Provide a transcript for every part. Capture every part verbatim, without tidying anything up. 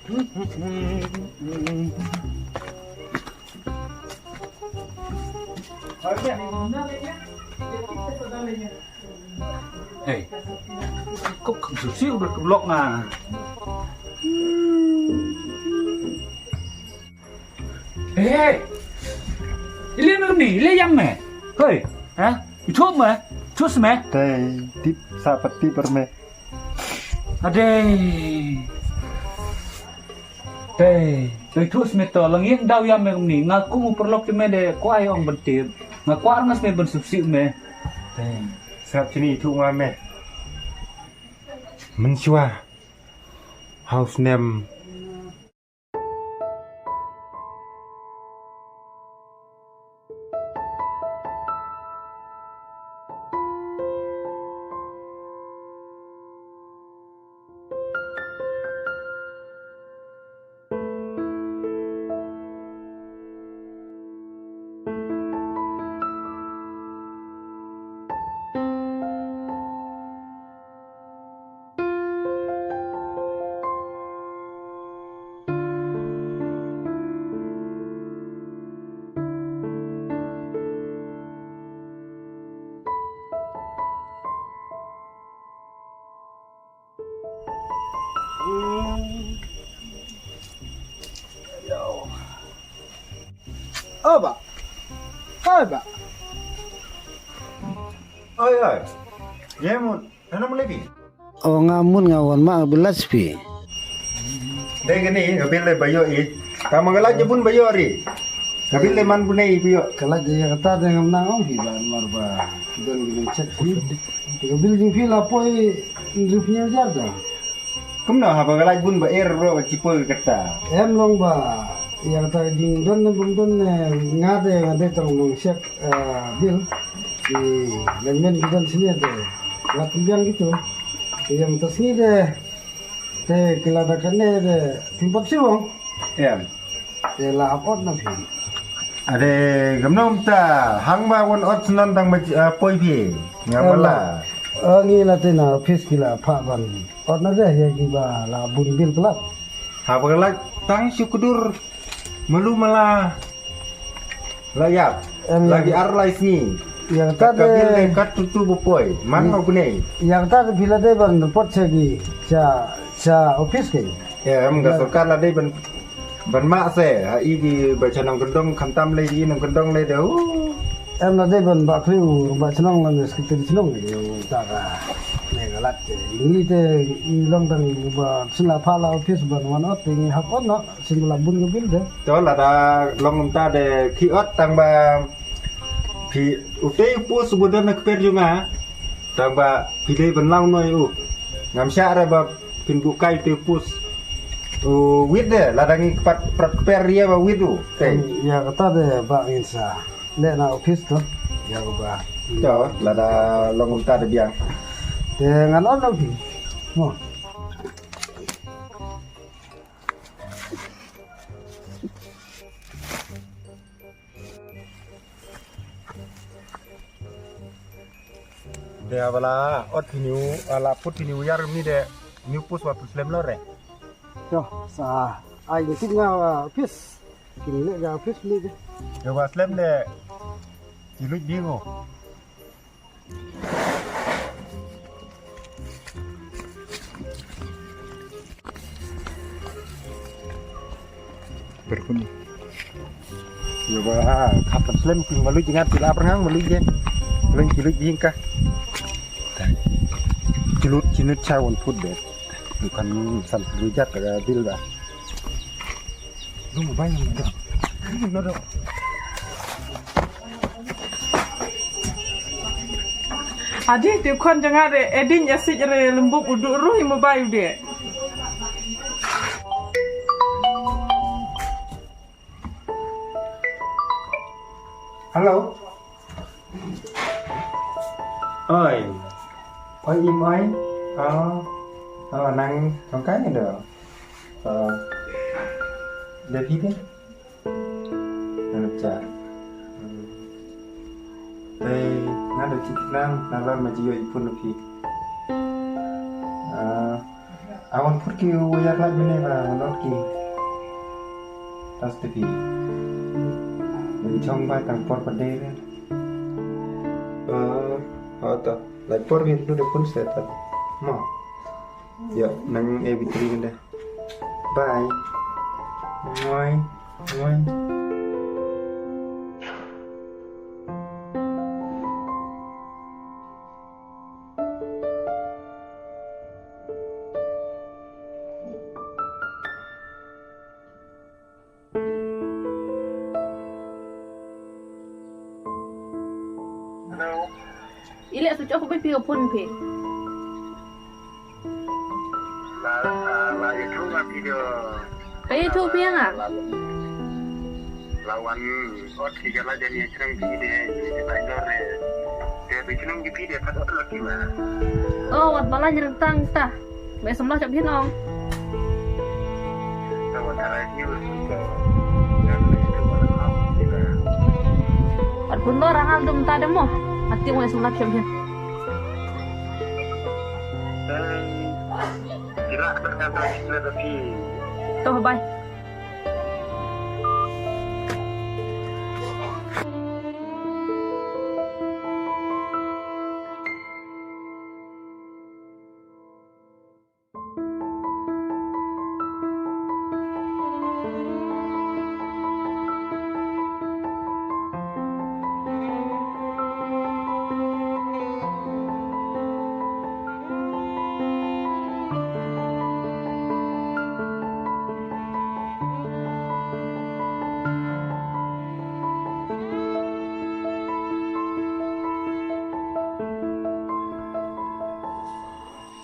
Hey. Kok kham susi udah tulok nga. Hey. Ile me ni, ile yang me. Hey. Ha? Itu me. Itu me. Tei, tip sa peti per me. Adei. Tei, tei thu smet to lang ïeng daw ïa me kumne, nga kum u paralok te me de kwah ïa ong ban tip. Nga kwah ngas me ban suk suk me. Tei. Sngap chini thu nga me. Mynshuwa. Hau snem. Oh, ba. Hai, ba. Oi, oi. Ye mut, hana mule bi? Oh, nga mut nga wan ma bilas pi. Dei kani, nga bil le bayo i. Ka ma nga laj bun bayo ri. Ka bil le man bun ei bayo. Ka laj ïa kata de ngam nang ong hi ba mar ba. Don gi check pi. Ka bil jing pi la poi rip nyel jar da. Kumno haba ka laj bun ba er ro ba chi poi kata. Em long ba ïa kata jing don ne bun don ne nga de nga de tong long check. Ah, bil. Ki lengmen ki don sini de. Wat biang gitu. Ki yang tas ni de. Te ki la da kane de. Pimpat siwong. Em. Te la ap ot na phi. Ade gamnom ta hang ba wan ot snon dang ma, ah, poi phi. Nga bala. Ngi la te na office ki la pha ban. Ot na de ya ki ba la bun bil plat. Ha ba la tang syukur. Malu mala. La ïap. Em, lagi ar lai sngi. Ïa kata de kat tu tu bupoi. Man ma bune. Ïa kata de phi la dei ban report cha gi cha cha office ke. Em, ka sorkar la dei ban ban ma se ha i di ba cha nongkyndong khamtam lei di nongkyndong lei de. Em, la dei ban ba khriu ba cha nong lan secretary cha nong de ta ka. Ne galat ke. Ini te i long dang ba sila pha la office ban wan ot te ngi hap ot no. Sing la bun ka bil de. To lada long mynta de ki ot tang ba phi utei u pus u budon na kper jong nga. Tang ba phi dei ban law noi u. Ngam sha re ba phin bukai utei u pus. U wit de lada ngi pat prat kper ria ba wit u. Tei. Ïa kata de ba ngin sa. Le na office to. Ïa ba. To lada long mynta de biang. Te ngan on no phi. Mo. De bala ot phi niu ala put phi niu yar mi de niu pus wa pus lem lo re. Yo sa ai de tik nga pis. Kin le ga pis ni de. Yo ba slem de. Ki luj bingo. Berkuni. Yo ba khap slem ping malu jingat pila perngang malu je. Leng kilu jingka. Kilut cinut cha wan put de. Bukan san kilu jat ka bil ba. Dung bai. Dung no do. Adi, te khon janga re, edin ya sik re lembuk udu ruh i mobile de. Hello. Oi. Oi, im oi. Oh. Oh, nang tong kai do. Oh. De phi de. Nang cha. Te nga do chik nang nang lar ma jiyo ipun phi. Ah. Awan put ki u yar laj mene ba wan ot ki. Tas te pi. Ni chong bai tang por pa dei re. Eh, oh to. Laj por bi du de pun se ta. Mo. Yo, nang e bitri mene. Bye. Ngoi, ngoi. Hello. Ile switch off bai phi ka phone phi. La, la, la YouTube ma phi do. Ka YouTube phi nga? La, la wan ot ki jala jani chnong phi de, de la jor de. De bi chnong ki phi de pat ot la ki ma. Oh, wat bala nyerang tang ta. Bai samla chap hin ong. Wat bun dor angal dum ta demo. Ati mo samla chap hin. Toh, bye.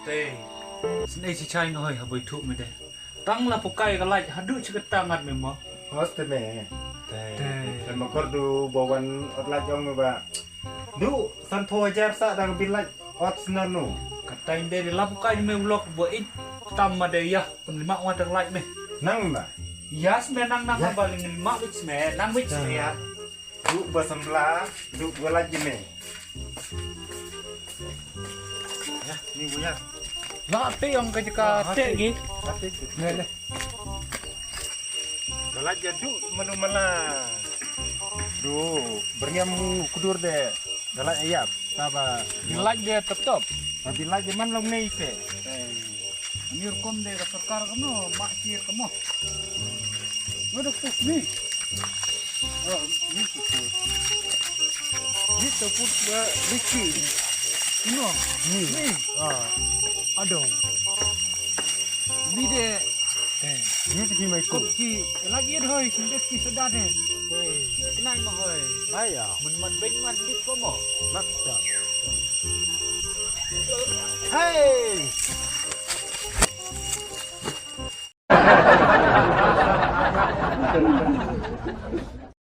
Te, sngewbha shi chai nga hoi ha boi thuh me de. Tang la pukai ka lait haduh chi kata ngat me mo. Hos te me. Te. Te. Te ma kor du ba wan ot lait ong me ba. Du san phew hajar sa dang bin lait ot snar nu. Kata inde de la pukai me vlog bo it tam ma de ya. Pun lima wan dang lait me. Nang na. Yas me nang nang ba ling lima wik me nang wik me ya. Duk ba sembla, duk ba laj jeme. Ya, ni bu ya. La te ong ka jaka te gi. La te gi. Ne ne. Ba laj ja duk manu mala. Du, beriam kudur de. Ba laj ayap. Taba. Ba laj de tep tep. Ba laj de man long nei se. Ni rukom de ka sorkar kano, mak kir kamo. Ngada pus ni. Oh, ni pus. Ni pus ba Ricky. Ino. Ni. Ni. Ah. Adong. Ni de. Eh, ni de ki mai ko. Kop ki, lagi de hoi, sendek ki sedar de. Eh, kenai ma hoi. Baya. Mun man ben man dit ko mo. Maksa. Hey!